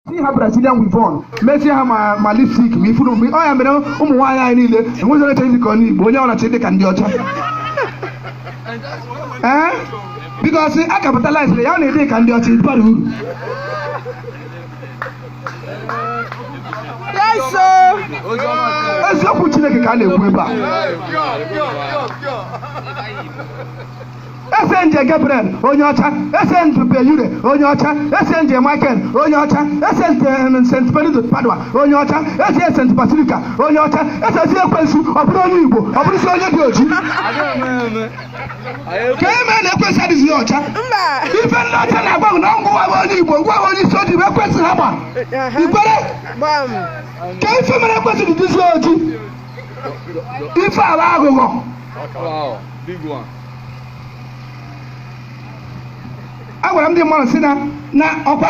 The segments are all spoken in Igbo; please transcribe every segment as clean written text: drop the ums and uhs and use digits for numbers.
Ha Brazilian weave-on mezie ha ma lipstick ma ifuru ọ ya mere ụmụ nwaanyị anyị niile enweghị onye chọrọ ịdị ka onye Igbo, onye ọra chọrọ ịdị ka ndị ọcha. Ee, because a capitalize ya na ịdị ka ndị ọcha bara uru. Yes, sir. Eziokwu Chineke ka a na-ekwu ebe a. Ese nje Gabriel onye ọcha, ese nje Peyure onye ọcha, ese nje Michael onye ọcha, ese nje St. Benedict Padua onye ọcha, ese St. Basilica onye ọcha, ese si ekwensu ọ bụrụ onye Igbo, ọ bụrụ si onye dị oji. Ka e mee na ekwensu adịghị ọcha. Mba. Ife ndị ọcha na-agwa na ngwa bụ onye Igbo, ngwa bụ onye isi ojii bụ ekwensu ha gba. Ikwere? Gbam. Ka ife mere ekwensu dị dịzi oji. Ife ala aghụghọ. Wow, big one. Agwara m ndị mmadụ sị na na ọkwa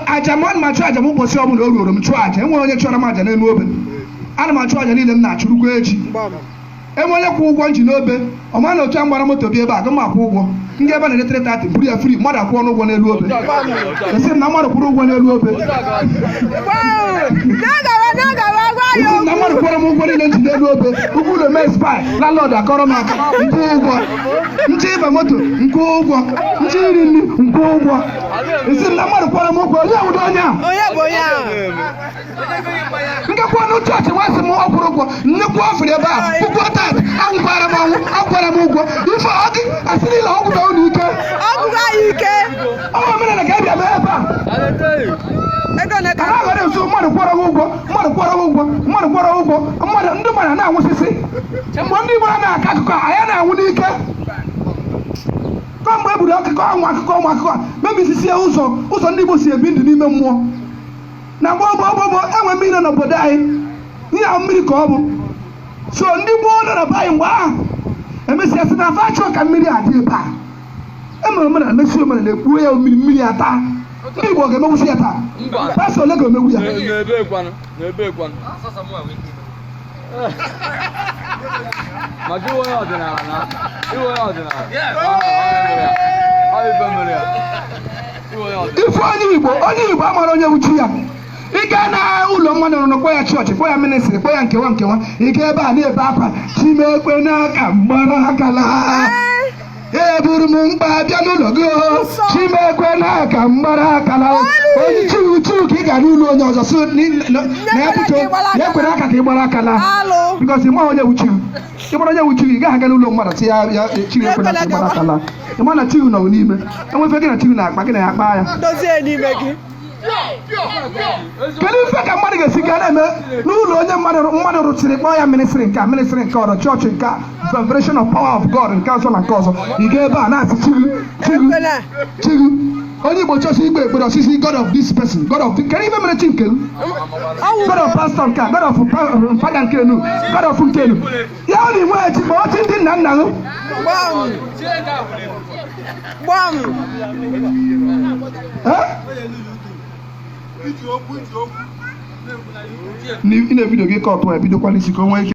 aja m ma chụọ aja m ụbọchị ọbụla o ruoro m chụọ aja. Enwere onye chụọrọ m aja n'elu obe. Ana m achụ aja niile m na-achụrụkwa echi. Enwe onye kwụ ụgwọ nji n'obe, ọ ma na otu a mgbara moto bịa ebe a ga m akwụ ụgwọ. Ndị ebe a na-ere 330 buru ya free, mmadụ akwụọ n'ụgwọ n'elu obe. Esi m na mmadụ kwụrụ ụgwọ n'elu obe. Gbam. N'agawa n'agawa gwa ya Esi m na okwu. mmadụ kwụọrọ m ụgwọ niile nji n'elu obe. Ụgwọ ụlọ mee spi, landlord akọrọ m aka, nkwụ ụgwọ. Nchi ịba moto, nkwụ ụgwọ. Nchi iri nri, nkwụ ụgwọ. Esi m na mmadụ kwụọrọ m ụgwọ, onye awụdo onye a? Onye bụ onye ahụ? Nkekwa ọnụ chọọchị nwa sị m ọ kwụrụ ụgwọ, nnukwu ọfụrụ ebe a, puku tat, anwụkwara m ọnwụ, akwụkwara m ụgwọ. Ife ọ dị, asị niile ọgwụ bụ unu ike. Ọgwụgwọ anyị ike. Ọ bụ omenala ka e bịa mee ebe a. Ego ole Ka ka ha ghara nso mmadụ kwụọrọ m ụgwọ, mmadụ kwụọrọ m ụgwọ, mmadụ kwụọrọ m ụgwọ, mmadụ ndị mmadụ na-anwụsịsị. Mgbe ndị Igbo na-akọ akụkọ a, anyị na-anwụ n'ike. Kemgbe e buru akụkọ anwụ akụkọ ụmụ akụkọ a, mebisisie ụzọ ụzọ ndị Igbo si ebi ndụ n'ime mmụọ. Na gboo gboo gboo gboo enwe mmiri nọ n'obodo anyị, ihe ahụ mmiri ka ọ bụ. So ndị gboo nọ na be anyị mgbe ahụ emesịa sị na fa chọọ ka mmiri a dị ebe a. Emere omenala mesi omenala ekpuo ya mmiri mmiri ata. Ndị Igbo ga-emewusi ya taa. Pastọ ole ga-emewu ya? N'ebe kwanụ, n'ebe kwanụ. Maka iwe onye ọdịnala na iwe onye ọdịnala. Ọ ife mere ya. Iwe onye ọdịnala. Ife onye Igbo amara onye wuchi ya. Ị gaa na ụlọ mmadụ nọ kpọ ya chọọchị, kpọ ya ministri, kpọ ya nkewa nkewa, ị gaa ebe a na-ebe akwa Chimekwe n'aka mgbara akala. Eburu m mkpa bịa n'ụlọ gị o, Chimekwe n'aka mgbara akala. Onye chiwu chiwu ka ị ga n'ụlọ onye ọzọ sị na ya buto ya ekwere aka ka ị gbara akala. Alụ. Because ịma onye wu chiwu. Ị gbara onye wu chiwu, ị gaghị aga n'ụlọ mmadụ sị ya ya chiwu ekwere aka ị gbara akala. Ị ma na chiwu nọ n'ime. Enwefe gị na chiwu na-akpa gị na ya akpa ya. Dozie n'ime gị. Kedu ife ka mmadụ ga-esi gaa na-eme n'ụlọ onye mmadụ rụsịrị kpọọ ya ministri nke a, ministri nke ọzọ, chọọchị nke a, vibration of power of God nke ọzọ na nke ọzọ, ị gaa ebe a na-asị chiwu chiwu Ekwela. chiwu. Onye Igbo chọọchị igbe ekpere osisi God of this person, God of kedu ife mere chi nke m? Ọwụ. God of pastor nke a, God of fada nke enu, God of nke enu. Ya ọ na-enwe echi ma ọchị ndị nna nna m. Gbam. Gbam. Eh? Ị na-ebido gị kọtụ ya bidokwa n'isi ka o nwee ike.